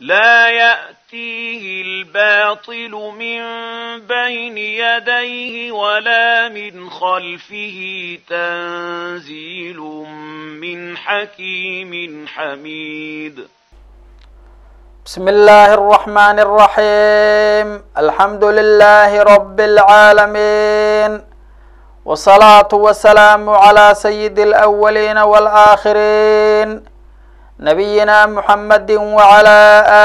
لا يأتيه الباطل من بين يديه ولا من خلفه تنزيل من حكيم حميد. بسم الله الرحمن الرحيم. الحمد لله رب العالمين، والصلاة والسلام على سيد الأولين والآخرين، نبينا محمد وعلى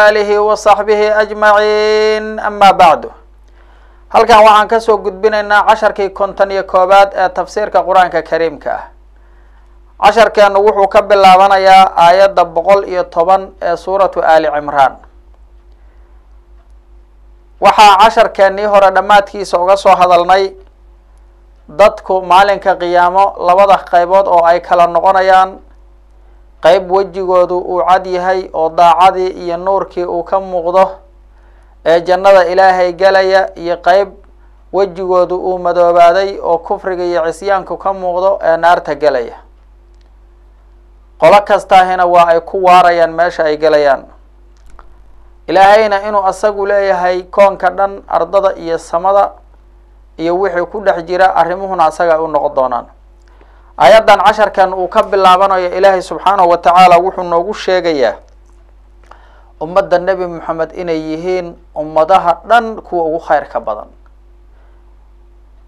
آله وصحبه أجمعين. أما بعد، halkan waxaan kasoo gudbinaynaa casharkii 51aad ee tafsiirka Qur-aanka Kariimka ah. Casharkeenu wuxuu ka bilaabanayaa aayadda 110 ee Suuratu Aali Cimraan. Waxaa casharkeennii hore dhammaadkiisa uga soo hadalnay dadku maalinka qiyaamo labada qaybood oo ay kala noqonayaan: qeyb wejigoodu uu cad yahay oo daacadii iyo nuurkii uu ka muuqdo ee jannada Ilaahay galaya, iyo qeyb wejigoodu uu madoobaaday oo kufriga iyo cisyaanku ka muuqdo ee naarta gelaya. Qolo kastaahina waa ay ku waarayaan meesha ay gelayaan. Ilaahayna inuu asagu leeyahay koonka dhan, ardada iyo samada iyo wixii ku dhex jira, arrimuhuna asaga ay u noqon doonaan. Ayaddan casharkan uu ka bilaabanayo, Ilaahay subxaanahu wa tacaala wuxuu noogu sheegayaa ummadda Nebi Moxamed inay yihiin ummadaha dhan kuwa ugu khayrka badan.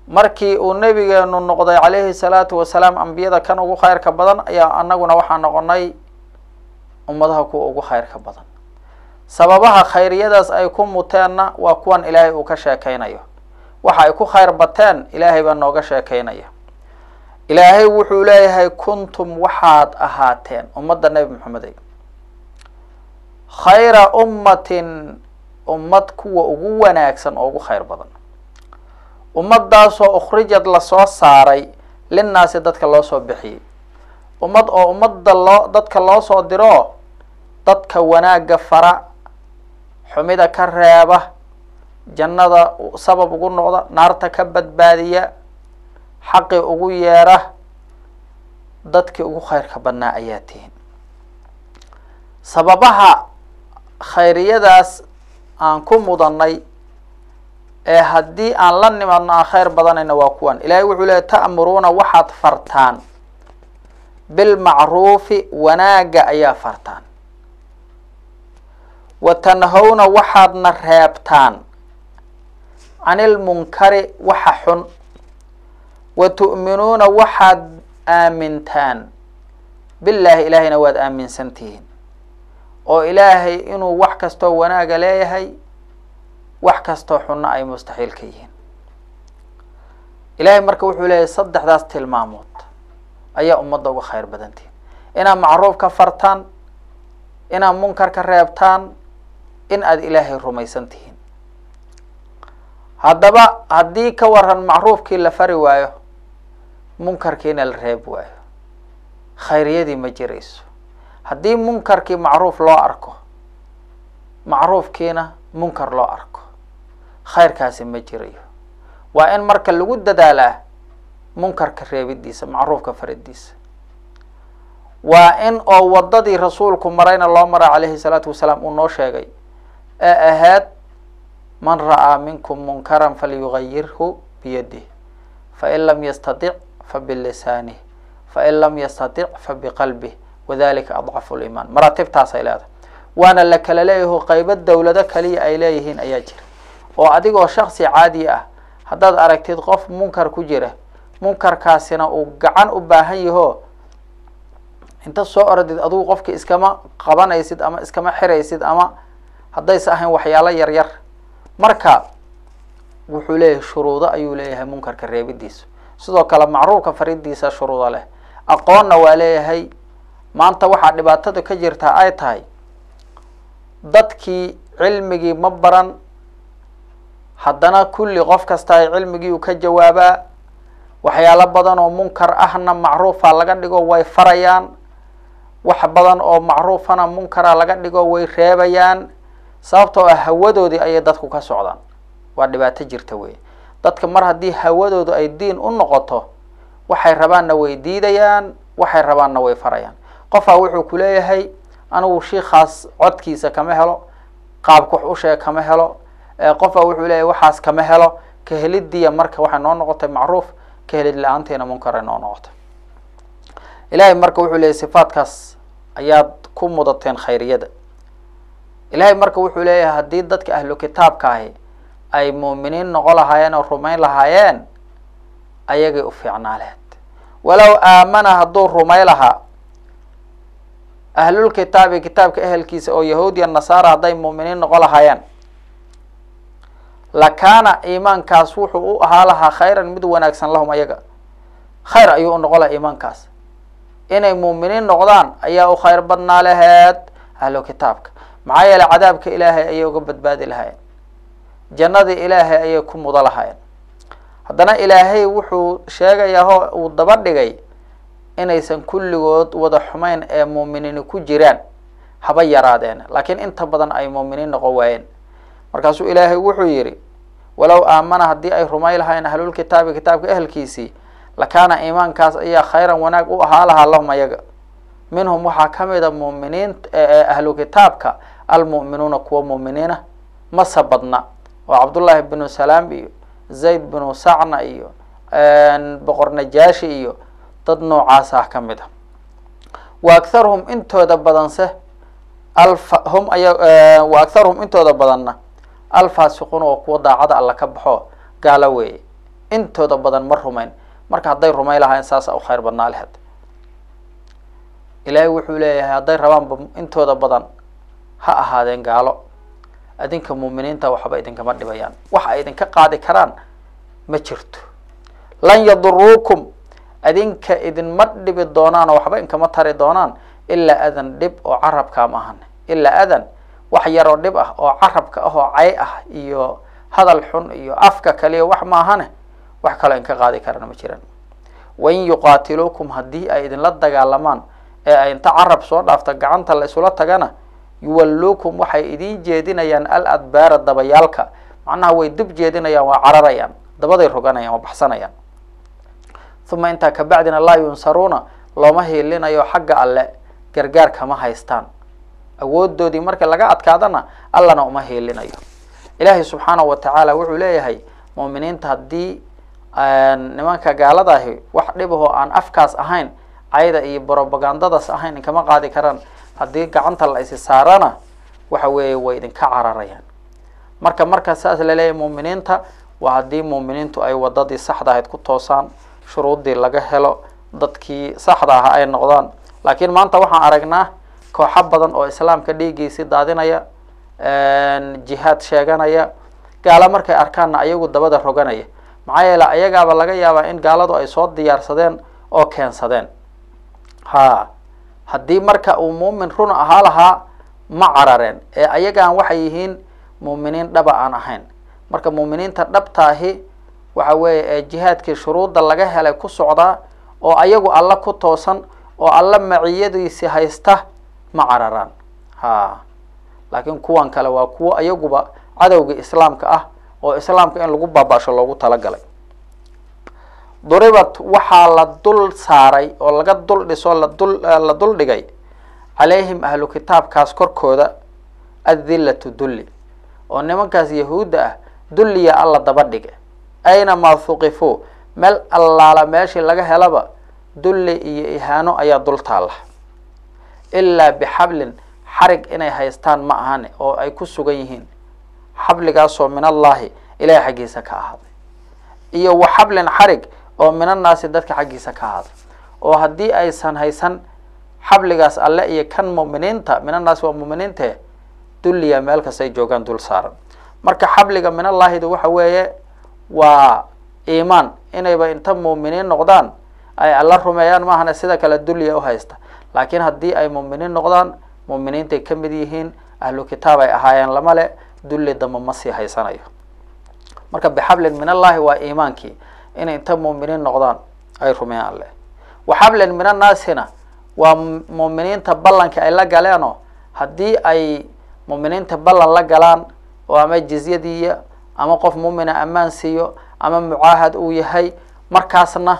Markii uu nebigeenu noqday calayhi salaatu wasalaam ambiyada kan ugu khayrka badan, ayaa anaguna waxaa noqonay ummadaha kuwa ugu khayrka badan. Sababaha khayriyadaas ay ku muteenna waa kuwan Ilaahay uu ka sheekeynayo. Waxa ay ku khayr bateen Ilaahay baa nooga sheekeynaya. Ilaahay wuxuu leeyahay: kuntum, waxaad ahaateen ummadda Nebi Moxamedey, khayra ummatin, ummad kuwa ugu wanaagsan oo ugu khayr badan, ummaddaasoo ukhrijad, lasoo saaray, linnaasi, dadka loo soo bixiyey, ummad oo ummadda loo dadka loo soo diro, dadka wanaagga fara, xumida ka reeba, jannada sabab ugu noqda, naarta ka badbaadiya, xaqi ugu yeera. Dadkii ugu khayrka badnaa ayaa tihin. Sababaha khayriyadaas aan ku mudannay ee haddii aan la nimaadno aan khayr badanayna waa kuwan. Ilaahay wuxuu leeyay: ta'muruuna, waxaad fartaan, bilmacruufi, wanaagga ayaa fartaan, wa tanhawna, waxaadna reebtaan, canilmunkari, waxa xun, wa tu'minuuna, waxaad aamintaan, billaahi, Ilaahayna waad aaminsan tihiin, oo Ilaahay inuu wax kastoo wanaaga leeyahay, wax kastoo xunna ay mustaxiil ka yihiin. Ilaahay marka wuxuu leeyahay saddexdaas tilmaamood ayaa ummadda uga khayr badantihiin: inaad macruuf ka fartaan, inaad munkar ka reebtaan, in aad Ilaahay rumaysan tihiin. Haddaba haddii ka waran macruufkii la fari waayo, munkarkiina la reeb waayo, khayriyadii ma jirayso. Haddii munkarkii macruuf loo arko, macruufkiina munkar loo arko, khayrkaasi ma jirayo. Waa in marka lagu dadaalaa munkarka reebidiisa, macruufka faridiisa. Waa in oo waddadii rasuulku marayna loo mara calayhi salaatu wasalaam uu noo sheegay ee ahayd: man ra'aa minkum munkaran falyugayirhu biyadih, fain lam yastatic fabilisanih, fain lam yastatic fabiqalbih, wadalika adcafu liimaan. Maraatibtaasay leedahay, waana la kala leeyaho. Qaybo dowlado kaliya ay leeyihiin ayaa jira, oo adigoo shaksi caadi ah haddaad aragtid qof munkar ku jira, munkarkaasina uu gacan u baahan yaho, inta soo oradid adigu qofki iskama qabanaysid ama iskama xiraysid, ama haddaysa ahayn waxyaalo yar yar. Marka wuxuu leeyahay shuruudo ayuu leeyahay munkarka reebidiisa. Sidoo kale macruufka faridiisa shuruudo leh, aqoonna waa leeyahay. Maanta waxaa dhibaatada ka jirtaa ay tahay dadkii cilmigii ma baran, haddana kulli qof kasta ay cilmigii uu ka jawaabaa. Waxyaalo badan oo munkar ahna macruufa laga dhigo, way farayaan. Wax badan oo macruufana munkara laga dhigo, way reebayaan, sababtoo ah hawadoodii ayay dadku ka socdaan. Waa dhibaato jirta wey. Dadka mar haddii hawadoodu ay diin u noqoto, waxay rabaanna way diidayaan, waxay rabaanna way farayaan. Qofaa wuxuu ku leeyahay: anigu shiikaas codkiisa kama helo. Qaabka wax u sheeg kama helo, qofaa wuxuu leeyahy waxaas kama helo. Ka helidiya marka waxay noo noqotay macruuf, ka helid la-aanteena munkaray noo noqotay. Ilaahay marka wuxuu leeyahy sifaatkaas ayaad ku mudateen khayriyada. Ilaahay marka wuxuu leeyahay haddii dadka ahlu kitaabka ahi ay muuminiin noqon lahaayeen oo rumayn lahaayeen, ayagay u fiicnaa laheyd. Walow aamana, hadduu rumay lahaa ahlulkitaabi, kitaabka ehelkiisa oo yahuudiya nasaara, hadday muuminiin noqon lahaayeen, lakaana iimaankaas wuxuu u ahaa lahaa khayran, mid wanaagsan, lahum ayaga khayr ayuu u noqon lahaa. Iimaankaas inay muuminiin noqdaan ayaa u khayr badnaa laheed ahlu kitaabka, maxaa yeeley cadaabka Ilaahay ayay uga badbaadi lahaayeen, jannadii Ilaahay ayay ku mudo lahaayeen. Haddana Ilaahay wuxuu sheegayaa oo uu daba dhigay inaysan kulligood wada xumayn ee muuminiini ku jiraan, haba yaraadeen, laakiin inta badan ay muuminiin noqon waayeen. Markaasuu Ilaahay wuxuu yidhi walow aamana, haddii ay rumay lahaayeen ahlulkitaabi, kitaabka ehelkiisii, lakaana iimaankaas ayaa khayran wanaag u ahaa lahaa lahum ayaga. Minhum waxaa ka mid a muuminiin ahlu kitaabka almu'minuuna, kuwa muuminiina, mase badna, oo Cabdullaahi binu Salaam iyo Zayd binu Sacna iyo boqor Najaashi iyo dad noocaas ah ka mid a. Wa akharuhum intooda badanse alfa hum aya wa akharuhum intooda badanna alfaasiquuna, oo kuwa daacada Alla ka baxo, gaalo weeye. Intooda badan ma rumayn. Marka hadday rumayn lahaayeen saasa u khayr badnaa laheed. Ilaahay wuxuu leeyahay hadday rabaanba intooda badan ha ahaadeen gaalo, adinka muuminiinta waxba idinkama dhibayaan, wax ay idinka qaadi karaan ma jirto. Lan yaduruukum, adinka idinma dhibi doonaan oo waxba inkama tari doonaan, ilaa adan, dhib oo carabkaa ma ahan, ilaa adan, wax yaroo dhib ah oo carabka ah oo cay ah iyo hadal xun iyo afka kaliya wax maahane, wax kaloo inka qaadi karana ma jiraan. Wain yuqaatiluukum, haddii ay idinla dagaalamaan ee ay inta carab soo dhaafta gacanta la isula tagana, yuwalluukum, waxay idin jeedinayaan al adbaara, dabayaalka, macnaha way dib jeedinayaan, waa cararayaan, dabaday roganayaan, waa baxsanayaan. Uma intaa kabacdina laa yunsaruuna, looma hiilinayo, xagga Alle gargaar kama haystaan. Awoodoodii marka laga adkaadana Allana uma hiilinayo. Ilaahay subxaanahu watacaala wuxuu leeyahay muuminiinta haddii nimanka gaaladaahi wax dhibahoo aan afkaas ahayn, cayda iyo brobagandadaas ahayn inkama qaadi karaan, haddii gacanta la isi saarana waxa weeye way idinka cararayaan. Marka saas laleeyahay muuminiinta waa haddii muuminiintu ay wadadii saxda ahayd ku toosaan, shuruuddii laga helo, dadkii saxda aha ay noqdaan. Laakiin maanta waxaan aragnaa kooxo badan oo islaamka dhiiggiisii daadinaya, jihaad sheeganaya, gaalo markay arkaanna ayagu dabada roganaya. Maxaa yeele ayagaaba laga yaabaa in gaaladu ay soo diyaarsadeen oo keensadeen. Ha haddii marka uu muumin runa ahaa lahaa ma carareen, ee ayagaan waxay yihiin muuminiin dhaba aan ahayn. Marka muuminiinta dhabtaahi waxa weeye ee jihaadkii shuruudda laga helay ku socdaa oo ayagu Alla ku toosan oo Alla maciyadiisi haysta ma cararaan. Ha laakiin kuwan kale waa kuwo ayaguba cadowga islaamka ah oo islaamka in lagu baaba'sho loogu talagalay. Duribat, waxaa la dul saaray oo laga dul dhiso, la dul dhigay, calayhim, ahlu kitaabkaas korkooda, addillatu, dulli, oo nimankaas yahuudda ah dulliya Alla daba dhige. Aynamaa thuqifuu, meel allaala meeshii laga helaba dulli iyo ihaano ayaa dul taalla, ilaa bixablin, xarig inay haystaan ma ahane oo ay ku sugan yihiin, xabligaasoo min Allahi, Ilahay xaggiisa ka ahaaday, iyo wa xablin, xarig oo min annaasi, dadka xaggiisa ka ahaaday. Oo haddii aysan haysan xabligaas Alle iyo kan mu'miniinta, min annaasi waa mu'miniinte, dulliya meel kastay joogaan dul saaran. Marka xabliga min Allahidu waxa weeye waa iimaan, inayba inta mu'miniin noqdaan ay Alla rumeeyaan maahane sida kale dulliya u haysta. Laakiin haddii ay mu'miniin noqdaan, mu'miniintay ka mid yihiin, ahlu kitaab ay ahaayeen lama le, dulli damba ma sii haysanayo. Marka bixablin min Allahi waa iimaankii, inay inta mu'miniin noqdaan ay rumeeyaan Alle. Wa xablin min annaasina waa mu'miniinta ballanka ay la galeenoo, haddii ay mu'miniinta ballan la galaan oo ama jizyadiiya ama qof mu'mina ammaan siiyo ama mucaahad uu yahay, markaasna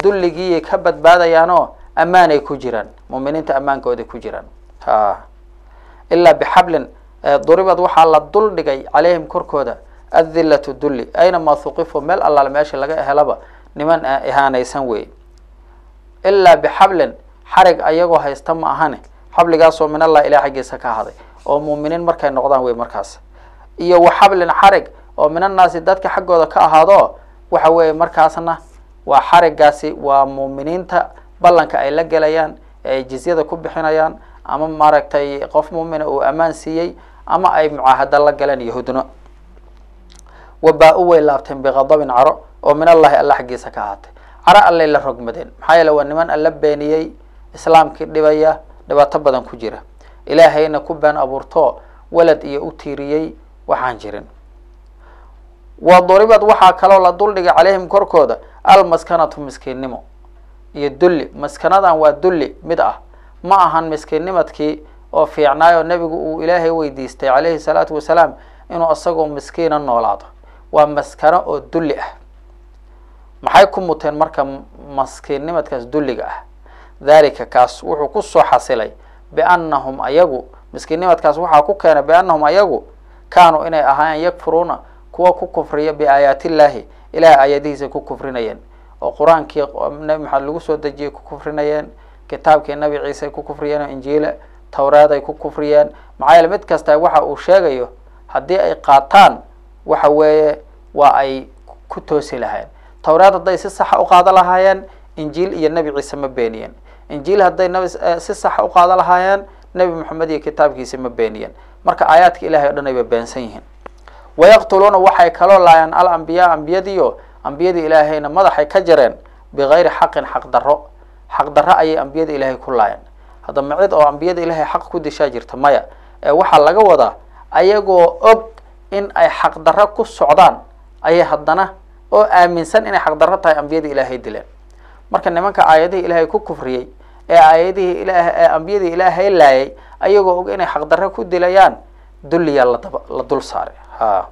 dulligiiyay ka badbaadayaanoo ammaanay ku jiraan, mu'miniinta ammaankooday ku jiraan. Ha ilaa bixablin Duribad waxaa la dul dhigay calayhim korkooda adillatu dulli, aynamaa huqifuu, meel allaale meesha laga helaba niman ihaanaysan weeye, ilaa bixablin, xarig ayagoo haysta ma ahane, xabligaasoo min Allah, ilaah xaggiisa ka ahaday, oo muuminiin markay noqdaan wey markaas, iyo wa xablin, xarig oo min annaasi, dadka xaggooda ka ahaado. Waxa weeye markaasna waa xarigaasi waa muuminiinta ballanka ay la gelayaan ee ay jizyada ku bixinayaan, ama maaragtay qof muumina uu ammaan siiyey, ama ay mucaahado la galeen yahuudno. Wabaa-u, way laabteen, biqadabin, caro oo min Allahi, alla xaggiisa ka ahaatay. Caro allay la rogmadeen, maxaa yeele waa niman alla beeniyey, islaamkii dhibaya, dhibaato badan ku jira, ilaahayna ku been abuurto, walad iyo u tiiriyey waxaan jirin. Wa duribad, waxaa kaloo la duldhigay, calayhim korkooda almaskanatu, miskiinnimo iyo dulli. Maskanadan waa dulli mid ah, ma ahan miskiinnimadkii oo fiicnaayoo nebigu uu ilaahay weydiistay calayhi salaatu wasalaam inuu isagoo miskiina noolaado. Waa maskano oo dulli ah. Maxay ku muteen marka maskiinnimadkaas dulliga ah? Dhalika, kaas wuxuu kusoo xasilay, biannahum ayagu, miskiinnimadkaas waxaa ku keenay, biannahum ayagu, kaanuu inay ahaayeen, yakfuruuna, kuwa ku kufriya, biaayaati illaahi, ilahay aayadihiisa ku kufrinayeen, oo qur-aankii Nabi Maxamed lagu soo dejiyey ku kufrinayeen, kitaabkii Nabi Ciise ku kufriyeen oo Injiile, Towraad ay ku kufriyeen. Maxaa yeele mid kasta waxa uu sheegayo haddii ay qaataan, waxa weeye waa ay ku toosi lahayen. Towraad hadday si saxa u qaado lahaayeen, Injiil iyo Nebi Ciise ma beeniyeen. Injiil hadday nabi si saxa u qaado lahaayeen, Nebi Moxamed iyo kitaabkiisi ma beeniyeen. Marka aayaadka Ilahay o dhan ayba beensan yihiin. Wayaqtuluuna, waxay kaloo laayeen, alambiyaa, ambiyadiio, ambiyadii Ilaahayna madaxay ka jareen, bigayri xaqin, xaq darro. Xaq darro ayay ambiyada Ilaahay ku laayeen. Hadda ma cid oo ambiyada Ilaahay xaq ku dishaa jirta? Maya. Ee waxaa laga wadaa ayagoo og in ay xaq darro ku socdaan ayay haddana, oo aaminsan inay xaq darro tahay, ambiyadii Ilaahay dileen. Marka nimanka aayadihii Ilaahay ku kufriyey ee aayadihii Ilaah ee ambiyadii Ilaahay laayay ayagoo og inay xaq darro ku dilayaan, dulliyaa ladaba la dul saaray. Ha,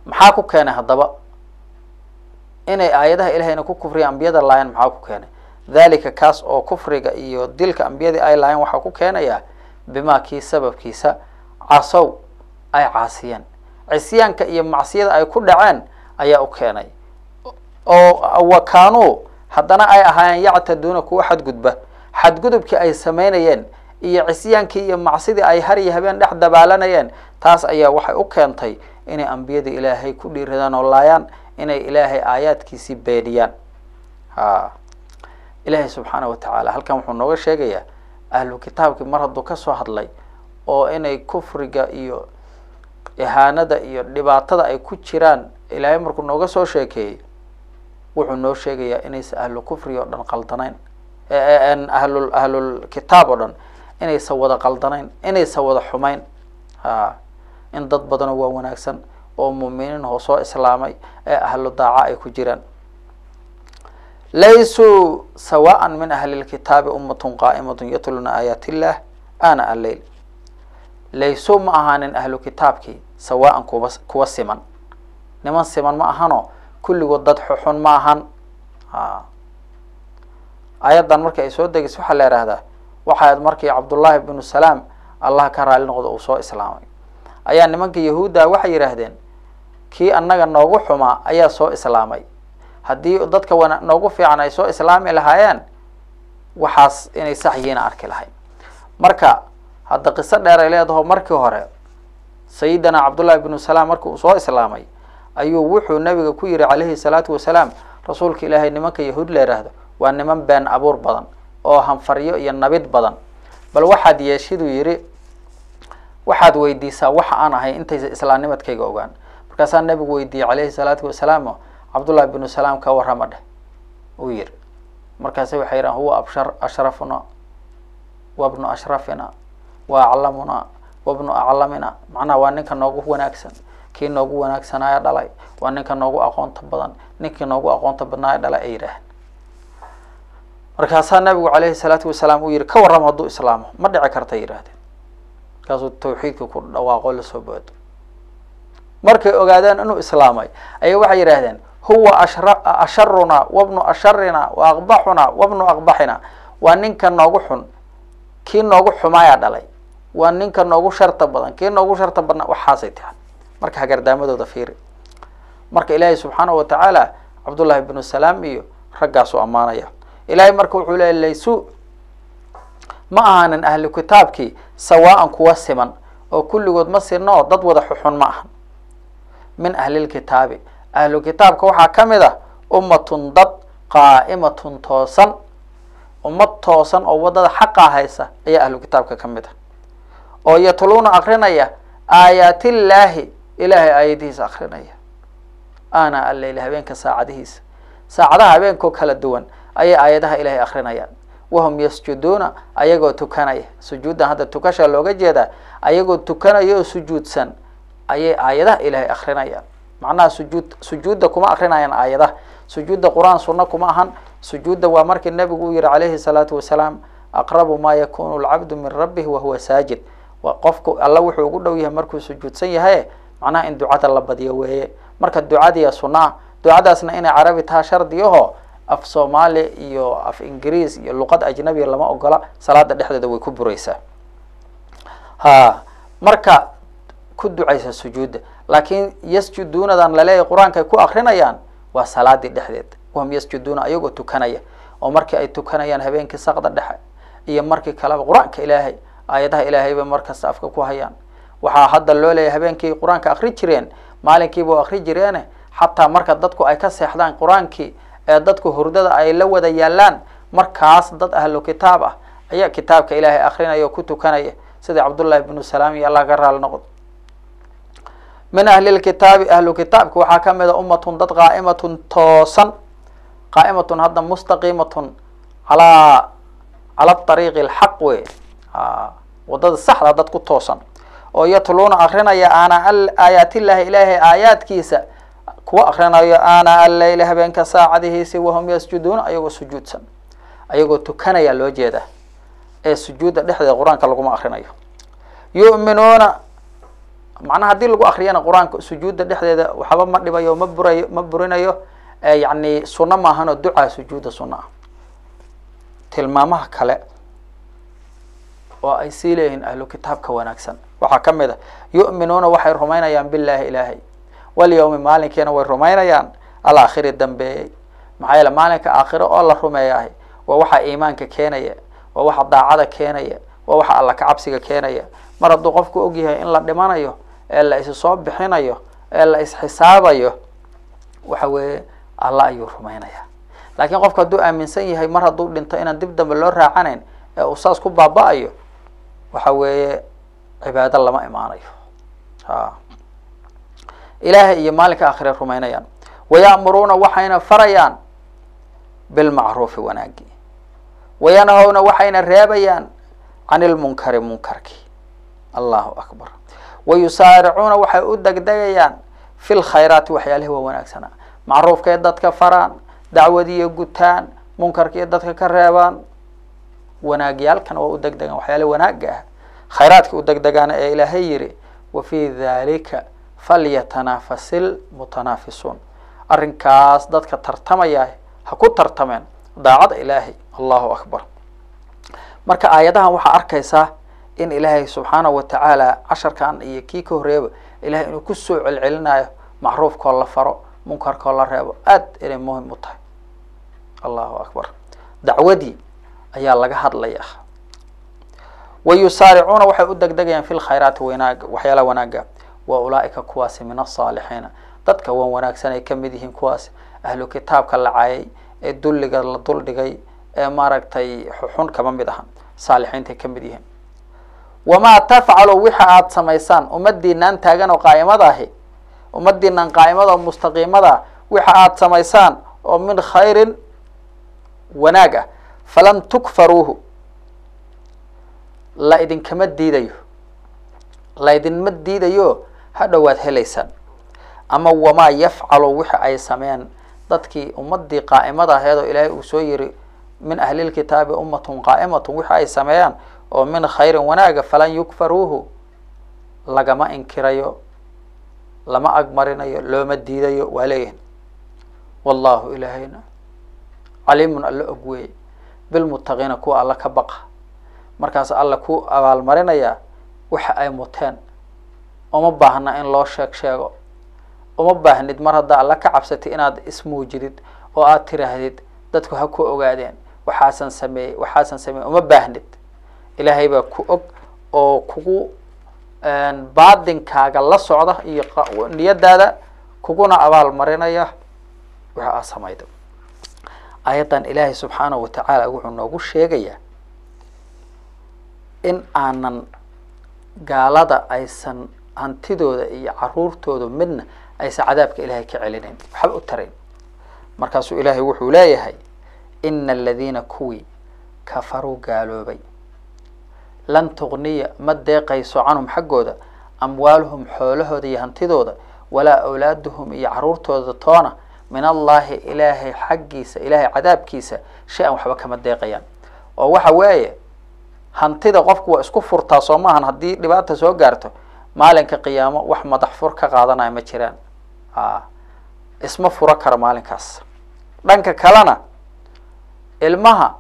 maxaa ku keenay haddaba inay aayadaha Ilahayna ku kufriya, ambiyada laayaan? Maxaa ku keenay dhalika, kaas oo kufriga iyo dilka ambiyadii ay laayeen? Waxaa ku keenayaa bimaa kii sababkiisa, casow, ay caasiyeen, cisyaanka iyo macsiyada ay ku dhaceen ayaa u keenay, oo wa kaanuu, haddana ay ahaayeen, yactaduuna, kuwa xadgudba. Xadgudubkii ay samaynayeen iyo cisyaankii iyo macsidii ay har iyo habeen dhex dabaalanayeen, taas ayaa waxay u keentay inay ambiyada Ilaahay ku dhiiradaan oo laayaan, inay Ilaahay aayaadkiisii beeniyaan. Ha, Ilaahay subxaana wa tacaala halkan wuxuu nooga sheegayaa ahlu kitaabkii mar hadduu kasoo hadlay oo inay kufriga iyo ihaanada iyo dhibaatada ay ku jiraan Ilaahay markuu nooga soo sheekeeyey, wuxuu noo sheegayaa inaysan ahlu kufriga oo dhan qaldanayn, ahlul kitaab oo dhan inaysan wada qaldanayn, inaysan wada xumayn. Ha, in dad badanoo waa wanaagsan oo muuminiin oo soo islaamay ee ahlu daaca ay ku jiraan. Laysuu sawaan min ahli lkitaabi ummatun qaa'imatun yatluna aayaat illah ana alleyl. Laysuu, ma ahaanin, ahlu kitaabkii sawaan, kuwa siman. Niman siman ma ahano, kulligood dad xuxun ma ahan. Ha, aayaddan marka ay soo degeysa waxaa la ihahdaa waxaa markii Cabdullaahi binu Salaam, Allah ka raali noqdo, uu soo islaamay, ayaa nimanka yahuudda waxay yidhaahdeen: "Kii annaga noogu xumaa ayaa soo islaamay. Haddii dadka wana noogu fiican ay soo islaami lahaayeen, waxaas inay sax yihiin arki lahayn." Marka hadda qiso dheer ay leedaho. Markii hore sayidina Cabdullahi binu Salaam markii uu soo islaamay ayuu wuxuu nabiga ku yihi calayhi salaatu wasalaam: "Rasuulka Ilaahay, nimanka yahuud la yidhaahdo waa niman been abuur badan oo hanfaryo iyo nabid badan. Bal waxaad yeeshiduu yidhi, waxaad weydiisaa waxa aan ahay intaysa islaamnimadkayga ogaan." Markaasaa nabigu weydiiyey calayhi salaatu wasalaam: "Cabdullahi binu Salaam ka warrama dheh," uu yihi. Markaase waxay yidhahan: "Huwa abshar ashrafuna wabnu ashrafina wa aclamuna wabnu aclamina." Macnaha waa ninka noogu wanaagsan, kii noogu wanaagsanaayo dhalay, waa ninka noogu aqoonta badan, ninkii noogu aqoonta badnaayo dhalay, ay yidhaaheen. Markaasaa nabigu calayhi salaatu wasalaam uu yihi: "Ka warrama hadduu islaamo?" "Ma dhici karta," yidhahdeen. Markaasuu tawxiidka ku dhawaaqo, lasoo boodo. Markay ogaadeen inuu islaamay ayay waxay yidhaahdeen: "Huwa ashra asharuna wabnu asharina wa aqbaxuna wabnu aqbaxina." Waa ninka noogu xun, kii noogu xumaayaa dhalay. Waa ninka noogu sharta badan, kii noogu sharta badnaa. Waxaasay tahay marka hagardaamadooda fiiri. Marka Ilaahay subxaanahu watacaala Cabdullahi bnu Salaam iyo raggaasuu ammaanaya. Ilaahay marka wuxuu leeyay, laysu ma ahaanin ahlu kitaabkii sawaan kuwa siman oo kulligood ma sinno oo dad wada xuxun ma ahan. Min ahlilkitaabi, ahlu kitaabka waxaa ka mid ah ummatun, dad qaa'imatun toosan, ummad toosan oo waddada xaqaa haysa ayaa ahlu kitaabka ka mid ah, oo yatluuna akrinaya aayaatillaahi, Ilaahay aayadihiisa akrinaya, ana alleyli, habeenka saacadihiisa, saacadaha habeenkoo kala duwan ayay aayadaha Ilaahay akrinayaan, wahum yasjuduuna, ayagoo tukanaya. Sujuuddan hadda tukashaa looga jeedaa. Ayagoo tukanaya oo sujuudsan ayay aayadaha Ilaahay akrinayaan. Macnaha sujuud, sujuudda kuma akrinayaan aayadaha. Sujuudda Qur-aan sunno kuma ahan. Sujuudda waa markii Nebigu uu yihi calayhi salaatu wasalaam: aqrabu maa yakunu alcabdu min rabbih wahuwa saajid. Qofku Alla wuxuu ugu dhow yahay markuu sujuudsan yahay. Macnaha in ducada la badiyo weeye. Marka ducadiya sunaa, ducadaasna inay carabi taha shardiyaho. Af Soomaali iyo af Ingiriis iyo luqad ajnabiya lama ogola salaada dhexdeeda, way ku bureysaa. Ha, marka ku ducaysa sujuudda. Laakiin yasjuduunadan laleeyahay Qur-aanka ay ku akrinayaan waa salaadii dhexdeed. Wahum yasjuduuna, ayagoo tukanaya, oo markii ay tukanayaan habeenkii saqda dhexe iyo markii kaleba Qur-aanka Ilaahay, aayadaha Ilaahay bay markasta afka ku hayaan. Waxaa hadda loo leeyahay habeenkii Qur-aanka akri jireen, maalinkiiba akri jireene, xataa marka dadku ay ka seexdaan Qur-aankii ee dadku hurdada ay la wada yaalaan, markaas dad ahlu kitaab ah ayaa kitaabka Ilaahay akrinaya oo ku tukanaya, sida Cabdullahi bnu Salaam iyo Allah ka raali noqdo. Min ahlilkitaabi, ahlu kitaabka waxaa ka mid a ummatun, dad qaa'imatun toosan. Qaa'imatun hadda mustaqiimatun cala ariiqi alxaq wey, wadada saxda dad ku toosan oo yatluuna akrinaya ana aayaatillahi, Ilaahay aayaadkiisa kuwa akrinayo, ana alleyli, habeenka saacadihiisi, wahum yasjuduuna, ayagoo sujuudsan, ayagoo tukanaya loo jeeda ee sujuudda dhexdeeda Qur-aanka laguma akrinayo. Yu'minuuna, macnaha haddii lagu akriyana Qur-aanka sujuudda dhexdeeda waxba ma dhibayo, ma burayo, ma burinayo. Yacni sunno maahanoo ducaa sujuudda sunno ah. Tilmaamaha kale oo ay sii leeyihiin ahlu kitaabka wanaagsan waxaa ka mid a yu'minuuna, waxay rumaynayaan billahi, Ilaahay, walyawmi, maalinkiina way rumaynayaan, alaakhiri, dambeeyey. Maxaa yeele maalinka aakhiro oo la rumeeyahay waa waxa iimaanka keenaya, waa waxa daacada keenaya, waa waxa Alla ka cabsiga keenaya. Mar hadduu qofku ogyahay in la dhimanayo ee la is soo bixinayo ee la isxisaabayo, waxa weeye Alla ayuu rumaynaya. Laakiin qofku hadduu aaminsan yahay mar hadduu dhinto inaan dib dambe loo raacanayn ee uu saas ku baaba-ayo, waxa weeye cibaado lama imaanayo. Ha, Ilaahay iyo maalinka aakhire rumaynayaan. Waya'muruuna, waxayna farayaan, bilmacruufi, wanaagii, wayanhowna, waxayna reebayaan, can ilmunkari, munkarkii. Allahu akbar. Wayusaaricuuna, waxay u degdegayaan, fi lkhayraati, waxyaalihi waa wanaagsanaa. Macruufkay dadka faraan, dacwadiiyo gutaan, munkarkiiyo dadka ka reebaan, wanaagyaalkana waa u degdegaan, waxyaalihi wanaagga ah, khayraadka u degdegaana ee Ilaahay yiri: wa fii dalika falyatanafasil mutanaafisuun. Arrinkaas dadka tartamaya ha ku tartameen daacada Ilaahay. Allahu akbar. Marka aayadahan waxaa arkaysaa in Ilaahay subxaanahu watacaala casharkan iyo kii ka horreeyaba Ilahay inuu kusoo celcelinayo macruufkoo la faro, munkarkoo la reebo, aad inay muhim u tahay. Allahu akbar. Dacwadii ayaa laga hadlaya. Wayusaaricuuna, waxay u degdegayaan, fi lkhayraati, wanaag, waxyaalaha wanaagga. Wa ulaaika, kuwaasi, min asaalixiina, dadka wan wanaagsan ay kamid yihiin. Kuwaas ahlu kitaabka la caayay ee dulliga la duldhigay ee maaragtay xuxun kama mid ahan, saalixiintay kamid yihiin. Wamaa tafcalu, wixa aada samaysaan, ummadiinaan taagan oo qaa'imada ahi, ummadiinaan qaa'imada oo mustaqiimada, wixa aada samaysaan oo min khayrin, wanaag ah, falan tukfaruuhu, la idinkama diidayo, la idinma diidayo, ha dhowaad helaysaan. Ama wamaa yafcalu, wixi ay sameeyaan dadkii ummadii qaa'imada aheed oo Ilaahay uu soo yiri min ahlilkitaabi ummatun qaa'imatun, wixi ay sameeyaan oo min khayrin, wanaaga, falan yukfaruuhu, lagama inkirayo, lama agmarinayo, looma diidayo, waa leeyihin. Wallahu, Ilaahayna, caliimun, Alla og weeye, bilmuttaqiina, kuwa Alla ka baqa. Markaas Alla ku abaalmarinayaa Waxa ay muteen uma baahna in loo sheeg sheego, uma baahnid mar haddaa Alla ka cabsatay inaad ismuujidid oo aada tiraahdid dadku ha ku ogaadeen waxaasan sameeyey, waxaasan sameeyey, uma baahnid. Ilaahay baa ku og oo kugu baadinkaaga la socda iyo niyadaada, kuguna abaal marinaya waxa aad samaydo. Aayaddan Ilaahay subxaanahu watacaala wuxuu noogu sheegayaa in aanan gaalada aysan hantidooda iyo caruurtooda midna aysan cadaabka Ilaahay ka celinayn, waxba u tarayn. Markaasuu Ilaahay wuxuu leeyahay: ina aladiina kuwii kafaruu gaaloobay, lan tugniya ma deeqayso canhum xaggooda amwaaluhum xoolahooda iyo hantidooda, walaa awlaaduhum iyo caruurtooda toona, min Allahi Ilaahay xaggiisa, Ilaahay cadaabkiisa shay-an waxba kama deeqayaan. Oo waxa weeye, hantida qofku waa isku furtaa, soo maahan? Haddii dhibaata soo gaarto maalinka qiyaamo, wax madax fur ka qaadanaya ma jiraan, a isma furo karo maalinkaas. Dhanka kalena ilmaha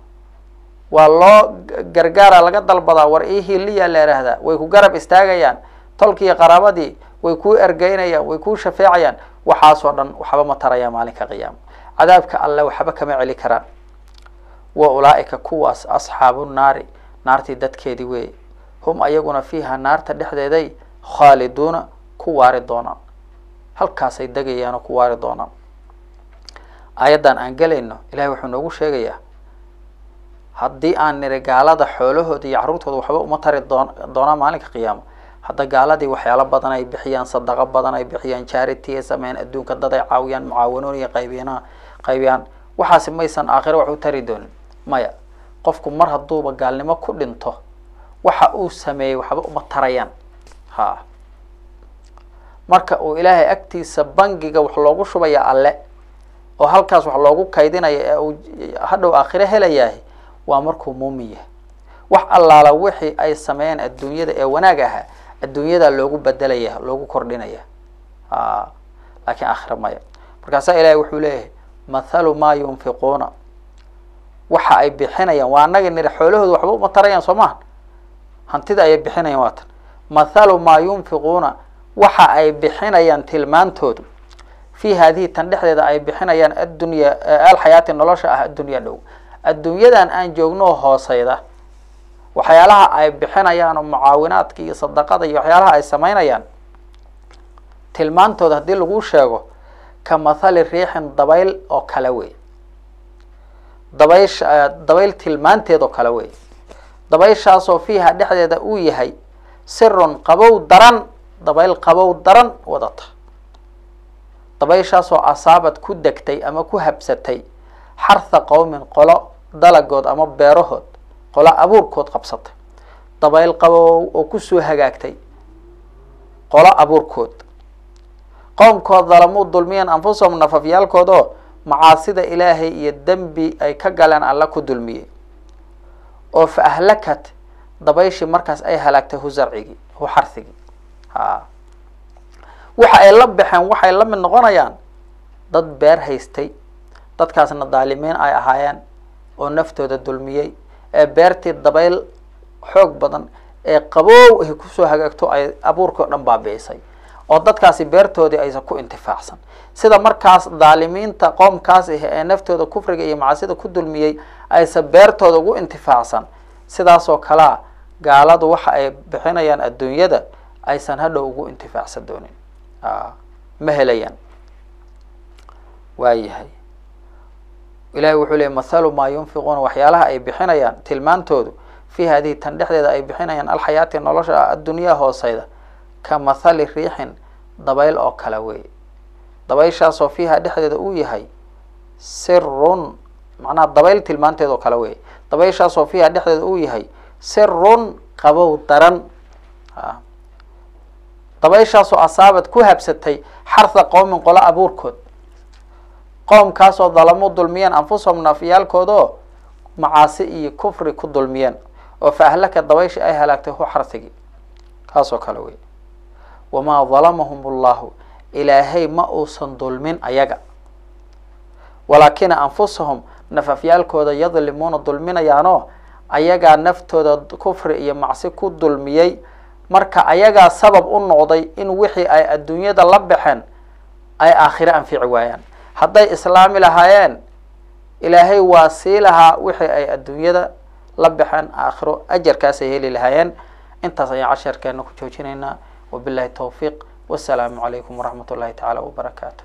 waa loo gargaara, laga dalbadaa, war ii hiiliyaa la ihahdaa, way ku garab istaagayaan, tolkiiyo qaraabadii way kuu ergeynayaan, way kuu shafeecayaan. Waxaasoo dhan waxba ma tarayaan maalinka qiyaamo, cadaabka Alle waxba kama celi karaan. Wa ulaaika kuwaas asxaabu naari, naartii dadkeedii weeye, hum ayaguna fiiha naarta dhexdeeday khaaliduuna ku waari doonaan, halkaasay degayaan oo ku waari doonaan. Aayaddan aan gelayno Ilahay wuxuu noogu sheegayaa, haddii aan niri gaalada xoolahooda iyo carruurtooda waxba uma tari doon doonaan maalinka qiyaamo, hadda gaaladii waxyaalo badan ay bixiyaan, sadaqo badan ay bixiyaan, charity ay sameeyaan, adduunka dad ay caawiyaan, mucaawanoon iyo qaybiyana qaybiyaan, waxaasi maysan aakhiro wax u tari doonin? Maya, qofku mar hadduuba gaalnimo ku dhinto, waxa uu sameeyey waxba uma tarayaan. Ha marka uu Ilaahay agtiisa bangiga wax loogu shubaya Alle oo halkaas wax loogu kaydinaya ee uu hadhow aakhiro helayahay waa markuu muumin yahay. Wax allaala wixii ay sameeyeen adduunyada ee wanaag ahaa adduunyadaa loogu bedelaya, loogu kordhinaya, a laakiin aakhira maya. Markaasaa Ilahay wuxuu leeyahay: mathalu maa yunfiquuna, waxa ay bixinayaan. Waa annaga niri xoolahooda waxba uma tarayaan, soo maha? Hantida ayay bixinayaan. Waatan mathalu maa yunfiquuna, waxa ay bixinayaan tilmaantoodu, fi haadihi tan dhexdeeda ay bixinayaan, addunya alxayaati nolosha ah, addunya dhow, adduunyadan aan joogno hooseyda, waxyaalaha ay bixinayaan oo mucaawinaadka iyo sadaqada iyo waxyaalaha ay samaynayaan tilmaantooda haddii lagu sheego, ka mathali riixin, dabayl oo kale wey, dabaysha, dabayl tilmaanteed oo kale wey, dabayshaasoo fiiha dhexdeeda uu yahay sirun qabow daran, dabayl qabow daran wadata, dabayshaasoo asaabad ku degtay ama ku habsatay xartha qowmin, qolo dalagood ama beerahood, qolo abuurkood qabsatay, dabayl qabow oo kusoo hagaagtay qolo abuurkood, qoomkood dalamuu dulmiyeen anfusahum nafafyaalkood oo macaasida Ilaahay iyo dembi ay ka galeen Alla ku dulmiyey, oo fa ahlakat dabayshii markaas ay halaagtay hu zarcigii, hu xarhigii. Ha waxa ay la baxeen waxay la mid noqonayaan dad beer haystay, dadkaasna daalimiin ay ahaayeen oo naftooda dulmiyey, ee beertii dabayl xoog badan ee qaboow ay kusoo hagaagto ay abuurkii o dhan baabi'isay, oo dadkaasi beertoodii aysan ku intifaacsan. Sida markaas daalimiinta qoomkaas ah ee naftooda kufriga iyo macaasida ku dulmiyey aysan beertooda ugu intifaacsan, sidaasoo kalea gaaladu waxa ay bixinayaan adduunyada aysan hadhow ugu intifaacsan doonin, ma helayaan. Waayahay, Ilahay wuxuu leeyay: mathalu maa yunfiquuna, waxyaalaha ay bixinayaan tilmaantoodu, fi hadihi tan dhexdeeda ay bixinayaan alxayaati nolosha addunyaa hooseyda, ka mathali riixin, dabayl oo kale wey, dabayshaasoo fiiha dhexdeeda uu yahay sirun, macnaha dabayl tilmaanteed oo kale wey, dabayshaasoo fiiha dhexdeeda uu yahay sirun qabow daran, dabayshaasoo asaabad ku habsatay xartha qowmin, qolo abuurkood, qoomkaasoo dalamuu dulmiyeen anfusahum nafyaalkoodoo macaasi iyo kufri ku dulmiyeen, oo fa ahlaka dabayshi ay halaagtay hu xarhigii, kaasoo kale wey. Wamaa dalamahum allahu, Ilaahay ma uusan dulmin ayaga, walaakina anfusahum nafafyaalkooda yadlimuuna dulminayaanoo ayagaa naftooda kufri iyo macsi ku dulmiyey. Marka ayagaa sabab u noqday in wixii ay adduunyada la baxeen ay aakhiro anfici waayaan. Hadday islaami lahaayeen, Ilaahay waa sii lahaa wixii ay adduunyada la baxeen, aakhiro ajarkaasay heli lahaayeen. Intaas ayaan casharkeena ku joojinaynaa. Wabillahi towfiiq, wasalaamu calaykum waraxmat ullahi tacaala wabarakaatu.